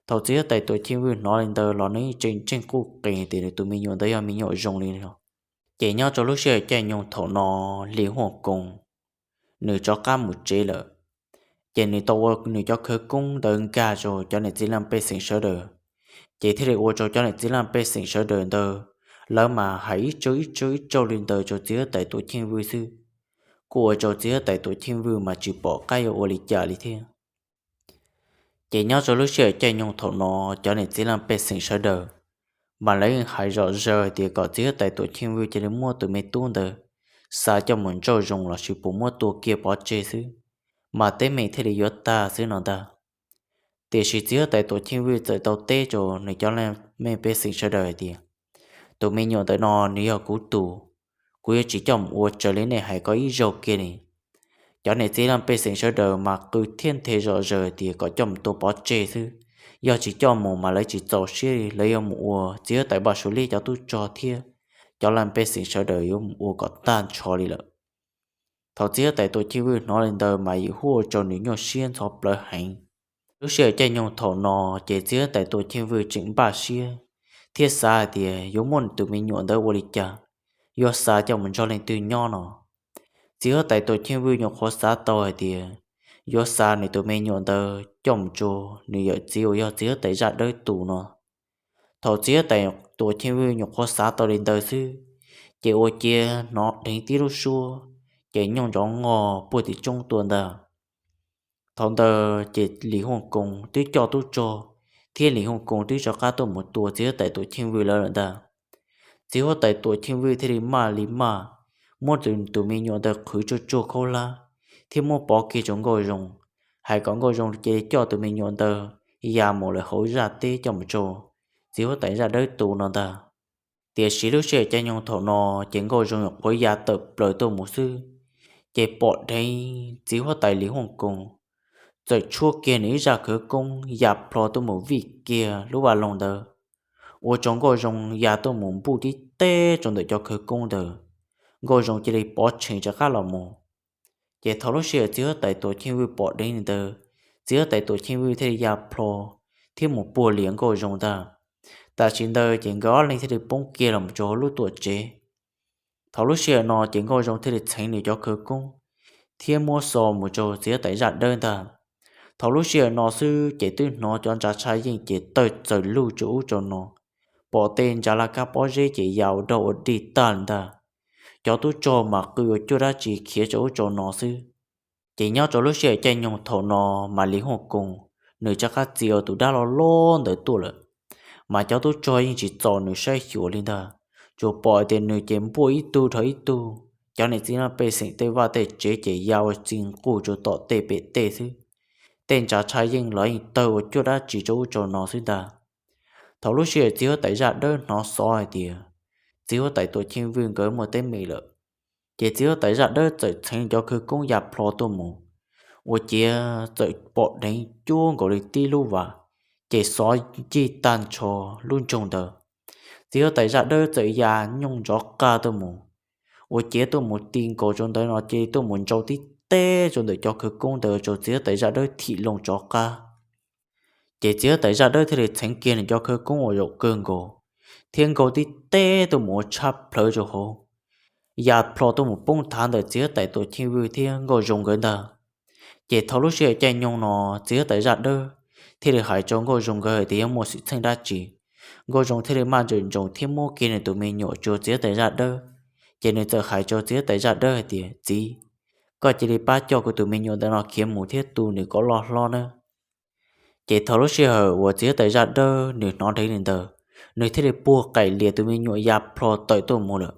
Thaum txiv huab tais Tuam Cheej Vwj hnov li ntawd los nws yeej tseem ntseeg quj qees tias nws tus me nyuam ntawd yog me nyuam zoo li no. Ces nyob rau lub sij hawm caij nyoog thaum no, Lis Huaj Koos nws rov qab mus tsev lawm. Ces nws tau ua nws cov khawv koob ntawd nkag rau cov niam txiv leej pej xeem sawv daws, ces thiaj li ua rau cov niam txiv leej pej xeem sawv daws ntawd lawv mas hais ib tsaug ib tsaug ib tsaug li ntawd rau txiv huab tais Tuam Cheej Vwj xwb, kuj ua rau txiv huab tais Tuam Cheej Vwj mas tsis pom qab yuav ua li cas li thiab. Ces nyob rau lub sij hawm caij nyoog thaum no, cov niam txiv leej pej xeem sawv daws mas lawv yeej hais zom zaws tias kom txiv huab tais Tuam Cheej Vwj cia li muab tus me tub ntawd xa coj mus ntsauj zoo lossis puas muab tua kiag pov tseg xwb, mas teeb meem thiaj li yuav tag xwb no ntag. Tiam sis txiv huab tais Tuam Cheej Vwj txawm tau teb rau nws cov leej pej xeem sawv daws hais tias, tus me nyuam ntawm no nws yog kuv tus, kuv yuav tsis coj mus ua raws li nej hais ko ib zaug kiag li. Cov niam txiv leej pej xeem sawv daws mas qw thiab nthe zom zaws tias kom coj mus tua pov tseg xwb, yog tsis coj mus mas lawv tsis txaus siab li, lawv yuav mus ua txiv huab tais Vaj Suav Liab cov tub rog thiab cov leej pej xeem sawv daws yuav mus ua kom tag nrho li lawm. Thaum txiv huab tais Tuam Cheej Vwj hnov li ntawd mas yim huaj ua rau nws nyuaj siab ntxhov plawv heev. Lub sij hawm caij nyoog thaum no, ces txiv huab tais Tuam Cheej Vwj tseem npaj siab thiab xav hais tias yuav muab nws tus me nyuam ntawd ua li cas, yuav xa coj mus nrog leej twg nyob no. Txiv huab tais Tuam Cheej Vwj nyuam qhuav xav tau hais tias yuav xa nws tus me nyuam ntawd coj mus rau nws yawm txiv uas yog txiv huab tais Zaj Dawb tus no. Thaum txiv huab tais Tuam Cheej Vwj nyuam qhuav xav tau li ntawd xwb, ces ua ciav hnov dheev tib lub suab, ces nyooj nrov nqog puag tim roob tuaj ntag. Thaum ntawd ces Lis Huaj Koos twb coj tub rog thiab Lis Huaj Koos twb rov qab tuaj mus tua txiv huab tais Tuam Cheej Vwj lawv lawm ntag. Txiv huab tais Tuam Cheej Vwj thiaj li maj li maj muab tus me nyuam ntawd qhwv tsuag tsuag khaub hlab thiab muab pov kiag rau Nkauj Zoo, hais kom Nkauj Zoo cia li coj tus me nyuam ntawd ya mus lawm hauv zaj teb coj mus rau txiv huab tais Zaj Dawb tus no ntag. Tiam sis lub sij hawm caij nyoog thaum no, ces Nkauj Zoo nyuam qhuav ya tawm plaws tuaj mus xwb, ces pom dheev txiv huab tais Lis Huaj Koos txawm tshuab kiag nws ib zaj khawv koob ya plho tuaj mus vij kiag lub vaj loog ntawd, ua rau Nkauj Zoo ya tuaj mus npuj tib teg rau ntawm cov khawv koob ntawd, Nkauj Zoo cia li pov tshee rov qab los mus. Ces thaum lub sij hawm txiv huab tais Tuam Cheej Vwj pom dheev li ntawd, txiv huab tais Tuam Cheej Vwj thiaj li ya plho thiab mus puag lias Nkauj Zoo ntag. Tam sim ntawd ces nkawd ob leeg thiaj li poob kiag los rau hauv lub tuam tsev. Thaum lub sij hawm no ces Nkauj Zoo thiaj li txheev nws cov khawv koob thiab muab xo mus rau txiv huab tais Zaj Dawb ntag. Thaum lub sij hawm no xwb ces twb hnov cov ntshav tshav yeej ces tawg txaws lug rau ub rau no, pom tej ntshav laj kab pob zeb ces ya ua dog ua dig tag li ntag. Cov tub rog mas qw ua cuaj dab tsi khiav rau ub rau no xwb. Ces nyob rau lub sij hawm caij nyoog thaum no, mas Lis Huaj Koos nws rov qab txia tus dab loj loj ntawd tuaj lawm. Mas cov tub rog yeej tsis txaus nws saib xyuas li ntag, tsuas pom tias nws ces npuaj ib tug dhau ib tug, cov niam txiv leej pej xeem tej vaj tej tsev ces ya ua txi nquj rau tom tej pem tej xwb. Tej ntshav tshav yeej los yeej tawg ua cuaj dab tsi rau ub rau no xwb ntag. Thaum lub sij hawm txiv huab tais Zaj Dawb hnov xov hais tias txiv huab tais Tuam Cheej Vwj nkawd muaj teeb meem lawm, Ces txiv huab tais zaj dawb txawm txheev cov khawv koob ya plho tuaj mus, ua ciav txawm pom dheev cuab nkaus li tib lub vas, ces xov ncig tag nrho lub nroog ntawd. Txiv huab tais zaj dawb txawm ya nyooj nrov qaj tuaj mus, ua ciav tuaj mus ti nkaus rau ntawd no ces tuaj mus ntsau tib teb rau ntawm cov khawv koob ntawd rau txiv huab tais zaj dawb thim loo rov qab. Ces txiv huab tais zaj dawb thiaj li txheev kiag nws cov khawv koob uas zaum kawg nkaus, thiab nkaug tib teb tuaj mus ua tshab plhawv rau hauv, ya plho tuaj mus poob thav ntawm txiv huab tais Tuam Cheej Vwj thiab Nkauj Zoo nkawd ntag. Ces thaum lub sij hawm caij nyoog no, txiv huab tais zaj dawb thiaj li hais rau Nkauj Zoo nkawd hais tias yog muaj xwm txheej dab tsi. Nkauj Zoo thiaj li maj ntsawm ntsoov thiab muab kiag nws tus me nyuam rau txiv huab tais zaj dawb. Ces nws txawm hais rau txiv huab tais zaj dawb hais tias, Txiv, koj cia li pab coj kuv tus me nyuam ntawm no khiav mus thiab tu nws kom loj hlob nawb. Ces thaum lub sij hawm uas txiv huab tais zaj dawb nws hnov dheev li ntawd, nws thiaj li puag qaim lias tus me nyuam ya plho tawm tuaj mus lawm.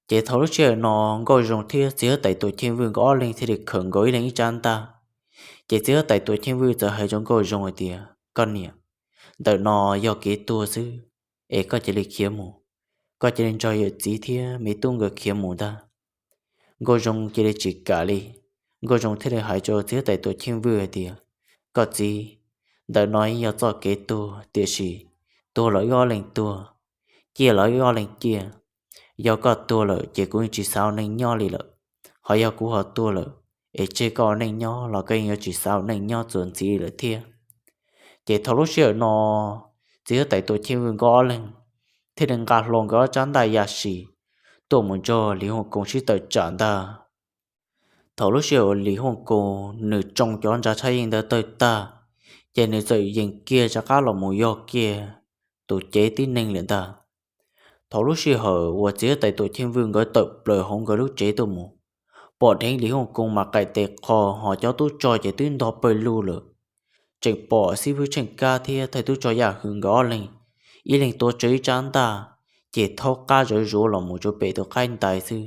Ces thaum lub sij hawm no, Nkauj Zoo thiab txiv huab tais Tuam Cheej Vwj nkawd ob leeg thiaj li khawm nkaus ib leeg ib tsab ntaj. Ces txiv huab tais Tuam Cheej Vwj txawm hais rau Nkauj Zoo hais tias, Koj niam, ntawm no yog kev tuag xwb, es koj cia li khiav mus, koj cia li nrog yawm txiv thiab me tub nkawd khiav mus ntag. Nkauj Zoo cia li tsis kam li. Nkauj Zoo thiaj li hais rau txiv huab tais Tuam Cheej Vwj hais tias, Koj txiv, ntawm no yeej yog txoj kev tuag, tiam sis tuag los wb ob leeg tuag, ciaj los wb ob leeg ciaj. Yog koj tuag lawm ces kuv yeej tsis xav ua neej nyob li lawm, ho yog kuv ho tuag lawm, es tseg koj ua neej nyob los koj yeej yuav tsis xav ua neej nyob txuas ntxiv li lawm thiab. Ces thaum lub sij hawm no, txiv huab tais Tuam Cheej Vwj nkawd ob leeg thiaj li nqa hlo nkawd ob tsab ntaj ya sim tuaj mus nrog Lis Huaj Koos sib tawm tsam ntag. Thaum lub sij hawm uas Lis Huaj Koos nws tsoo cov nra tshaj yeej ntawd tawg tag, ces nws txawm yees kiag rov qab los mus yog kiag tus cev tib neeg lawm ntag. Thaum lub sij hawm uas txiv huab tais Tuam Cheej Vwj nkawd tawm plaws hauv nkawd lub tsev tuaj mus, pom dheev Lis Huaj Koos mas qaim tes qho, ho cov tub rog ces twb ntog pawg lug lawm. Tseem pom xib fwb Tsheej Kab thiab thawj tub rog Yaj Hwm nkawd ob leeg, ib leeg tuav tsawv ib tsab ntaj, ces thaub qab zawv zuav los mus rau pem tus qaib ntais xwb.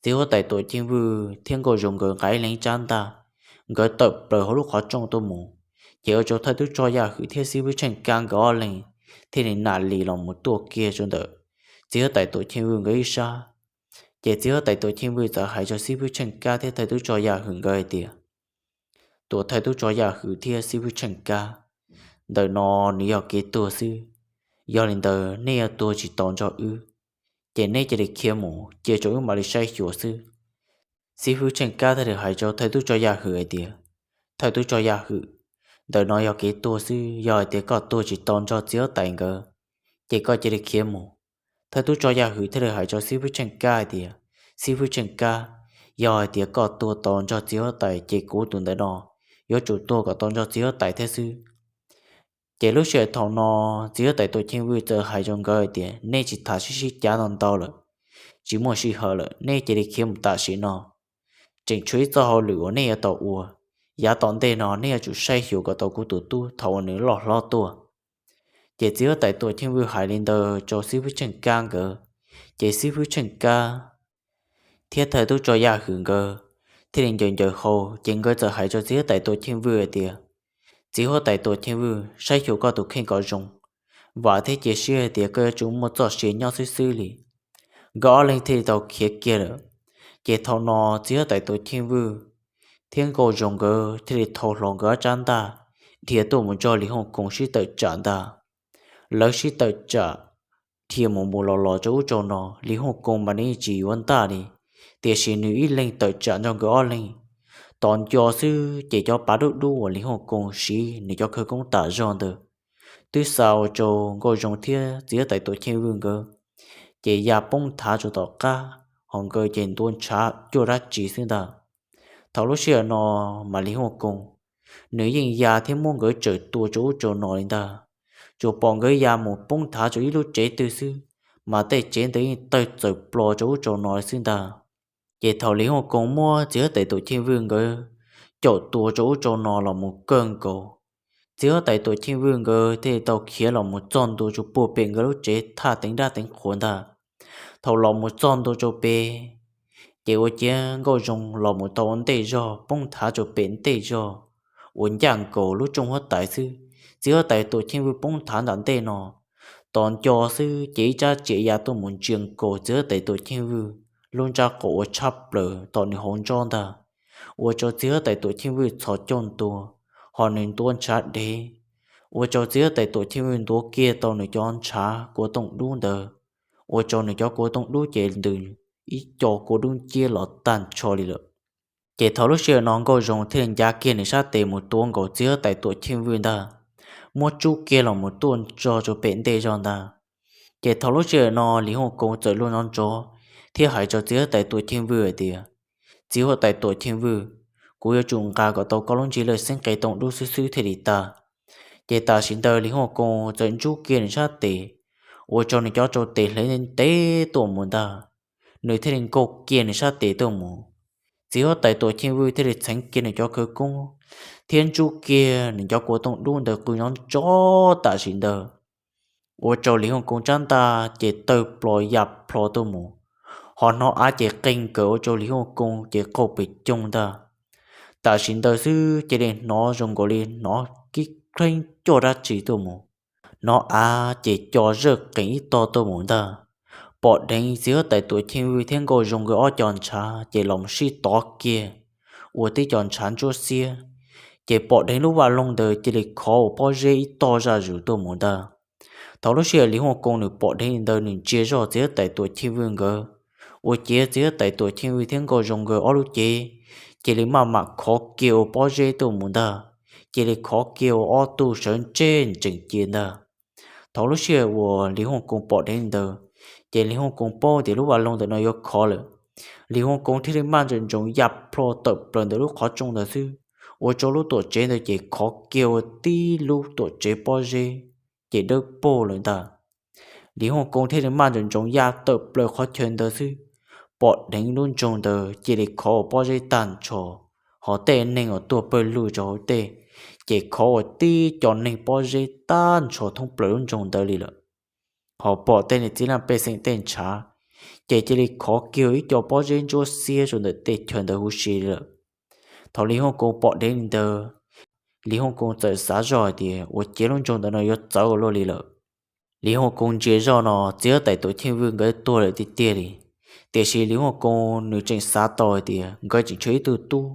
Txiv huab tais Tuam Cheej Vwj thiab Nkauj Zoo nkawd nqa ib leeg ib tsab ntaj, nkawd tawm plaws hauv lub qhov rooj tuaj mus, ces ua rau thawj tub rog Yaj Hwm thiab xib fwb Tsheej Kab nkawd ob leeg thiaj li nam lis los mus tuaj kiag rau ntawm txiv huab tais Tuam Cheej Vwj nkawd ib sab. Ces txiv huab tais Tuam Cheej Vwj txawm hais rau xib fwb Tsheej Kab thiab thawj tub rog Yaj Hwm nkawd hais tias, Tuam thawj tub rog Yaj Hwm thiab xib fwb Tsheej Kab, ntawm no nws yog kev tuag xwb. Yog li ntawd nej yuav tuag tsis tau nrog wb, ces neb cia li khiav mus cia rau wb mam li saib xyuas xwb. Xib fwb Tsheej Kab thiaj li hais rau thawj tub rog Yaj Hwm hais tias, Thawj tub rog Yaj Hwm, ntawm no yog kev tuag xwb, yog hais tias koj tuag tsis tau nrog txiv huab tais nkawd, ces koj cia li khiav mus. Thawj tub rog Yaj Hwm thiaj li hais rau xib fwb Tsheej Kab hais tias, Xib fwb Tsheej Kab, yog hais tias koj tuag tau nrog txiv huab tais ces kuv tus ntawm no yuav tsum tuag kom tau nrog txiv huab tais thiab xwb. Ces lub sij hawm thaum no, txiv huab tais Tuam Cheej Vwj txawm hais rau nkawd hais tias, Nej tsis tham sib sib cav ntau ntau lawm, tsis muaj sij hawm lawm, nej cia li khiav mus tam sim no. Tseem tshuav ib txoj hauj lwm uas nej yuav tau ua, yav tom ntej no nej yuav tsum saib xyuas kom tau kuv tus tub thaum uas nws loj hlob tuaj. Ces txiv huab tais Tuam Cheej Vwj hais li ntawd rau xib fwb Tsheej Kab nkawd, ces xib fwb Tsheej Kab thiab thawj tub rog Yaj Hwm nkawd thiaj li ncaws ncaws hau, ces nkawd txawm hais rau txiv huab tais Tuam Cheej Vwj hais tias, Txiv huab tais Tuam Cheej Vwj, saib xyuas koj tus kheej kom zoo, vam thiab cia siab hais tias koj yuav tsum muaj txoj sia nyob xwb xwb li. Nkawd ob leeg thiaj li tau khiav kiag lawm. Ces thaum no txiv huab tais Tuam Cheej Vwj thiab Nkauj Zoo nkawd thiaj li thau hlo nkawd ob tsab ntaj, dhia tuaj mus nrog Lis Huaj Koos sib tawm tsam ntag. Lawv sib tawm tsam dhia mus mus los los rau ub rau no, Lis Huaj Koos mas nws yeej tsis yuav ntaj li, tiam sis nws ib leeg tawm tsam nrog nkawd ob leeg. Tos nco xwb ces cov pav dub dub uas Lis Huaj Koos siv nws cov khawv koob tas zog ntawd twb xa ua rau Nkauj Zoo thiab txiv huab tais Tuam Cheej Vwj nkawd, ces ya poob thav rau tom qab, ho nkawd ces ntua ntshav cuaj dab tsi xwb ntag. Thaum lub sij hawm no mas Lis Huaj Koos nws yeej ya thiab muab nkawd tsawm tua rau ub rau no li ntag. Tsuas pom nkawd ya mus poob thav rau ib lub tsev twg xwb, mas tej tsev ntawd yeej tawg txawm plo rau ub rau no li xwb ntag. Ces thaum Lis Huaj Koos muab txiv huab tais Tuam Cheej Vwj nkawd caum tua rau ub rau no los mus kawg nkaus, txiv huab tais Tuam Cheej Vwj nkawd thiaj li tau khiav los mus txog ntua rau puag pem nkawd lub tsev thaj teev dab teev qhuav ntag. Thaum los mus txog ntua rau pem, ces ua ciav Nkauj Zoo los mus tau ua ntej zog poob thav rau pem ntej zog, uas ncaj nkaus lub rooj huab tais xwb. Txiv huab tais Tuam Cheej Vwj poob thav nram ntej no, tos nco xwb ces ib tsab riam ya tuaj mus ntsia nkaus txiv huab tais Tuam Cheej Vwj lub ntsab qaum ua tshab plaws tom nws hauv ntsoj ntag, ua rau txiv huab tais Tuam Cheej Vwj txhos caug ntua, ho nws ntuav ntshav dev, ua rau txiv huab tais Tuam Cheej Vwj ntuav kiag tau nws cov ntshav kua tooj dub ntawd, ua rau nws cov kua tooj dub ces ntws ib co kua dub nciab los tag nrho li lawm. Ces thaum lub sij hawm no Nkauj Zoo thiaj li ncav kiag nws sab tes mus tuav nkaus txiv huab tais Tuam Cheej Vwj ntag, muab rub kiag los mus tuaj tso rau pem ntej zog ntag. Ces thaum lub sij hawm no Lis Huaj Koo txawm luag nrov nrov thiab hais rau txiv huab tais Tuam Cheej Vwj hais tias, Txiv huab tais Tuam Cheej Vwj, kuv yuav tsum nqa kom tau koj lub ntsig lawj xeeb qe tooj dub xwb xwb thiaj li tag. Ces tam sim ntawd Lis Huaj Koo txawm ntsub kiag nws sab tes, ua rau nws cov rau tes hle ntev tuaj mus ntag, nws thiaj li nkaug kiag nws sab tes tuaj mus. Txiv huab tais Tuam Cheej Vwj thiaj li txheev kiag nws cov khawv koob thiab ntsub kiag nws cov kua tooj dub ntawd qw nrov nrov tam sim ntawd, ua rau Lis Huaj Koo tsab ntaj ces tawg plho ya plho tuaj mus, ho hnov av ces qeeg kawg ua rau Lis Huaj Koo ces qaug pes coog ntag. Tam sim ntawd xwb cia li hnov zoo nkaus li hnov kib kheeb coj dab tsi tuaj mus, hnov av ces co zawj qees ib tog tuaj mus ntag. Pom dheev txiv huab tais Tuam Cheej Vwj thiab Nkauj Zoo nkawd ob co ntshav ces los sib tov kiag ua tib co ntshav ntsuab xiab, ces pom dheev lub vaj loog ntawd cia li khov ua pob zeb ib tog zaj zus tuaj mus ntag. Thaum lub sij hawm Lis Huaj Koo nws pom dheev li ntawd nws ntsia zoj txiv huab tais Tuam Cheej Vwj nkawd, ua ciav txiv huab tais Tuam Cheej Vwj thiab Nkauj Zoo nkawd ob lub cev cia li maj mam khov kiag ua pob zeb tuaj mus ntag, cia li khov kiag ua ob tug sawv ntseg ntsees cia ntag. Thaum lub sij hawm uas Lis Huaj Koo pom dheev li ntawd, ces Lis Huaj Koo paub tias lub vaj loog ntawm no yuav khov lawm. Lis Huaj Koo thiaj li maj ntsoov ntsoov ya plho tawm plaws ntawm lub qhov rooj ntawd xwb, ua rau lub tuam tsev ntawd ces khov kiag ua tib lub tuam tsev pob zeb, ces dawb paug lawm ntag. Lis Huaj Koo thiaj li maj ntsoov ntsoov ya tawm plaws qhov chaw ntawd xwb, pom dheev lub nroog ntawd cia li khov ua pob zeb tag nrho, ho tej neeg uas tuaj pawg lug rau hauv tej, ces khov ua tib co neeg pob zeb tag nrho thoob plaws lub nroog ntawd li lawm. Ho pom tej niag txiv laj pej xeem tej ntshav, ces cia li khov kiag ua ib co pob zeb ntsuab xiab rau ntawm tej chaw ntawd huv si li lawm. Thaum Lis Huaj Koo pom dheev li ntawd, Lis Huaj Koo txawm xav zoj hais tias ua ciav lub nroog ntawd no yuav txawv ua luaj li lawm. Lis Huaj Koo ntsia zoj no txiv huab tais Tuam Cheej Vwj nkawd tuag lawm tiag tiag li, tiam sis Lis Huaj Koo nws tseem xav tau hais tias nkawd tseem tshuav ib tug tub,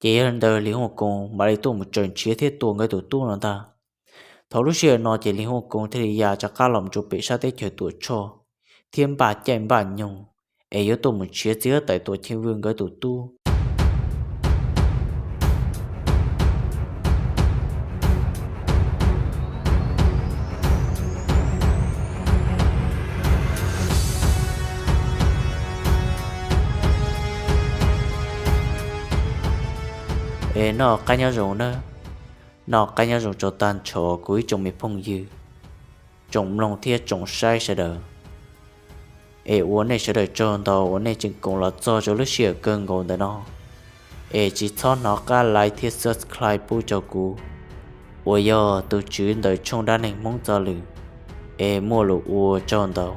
ces yog li ntawd Lis Huaj Koo mam li tuaj mus tsaws nrhiav thiab tua nkawd tus tub no ntag. Thaum lub sij hawm no ces Lis Huaj Koo thiaj li ya rov qab los rau pem sab teb chaws Tuam Tshoj thiab npaj caij npaj nyoog es yuav tuaj mus nrhiav txiv huab tais Tuam Cheej Vwj nkawd tus tub. Es noj qab nyob zoo nawb, noj qab nyob zoo rau tag nrho kuv ib tsoom me phooj ywg, tsoom mloog thiab tsoom saib sawv daws. Es ua nej sawv daws tsaug ntau uas nej tseem koom los txog rau lub sij hawm kawg nkaus ntawm no. Es tsis txhob hnov qab like thiab subscribe pub rau kuv uas yog tus tswv ntawm tshooj dab neeg Hmoob Txoj Lwm. Es muaj lus ua tsaug ntau.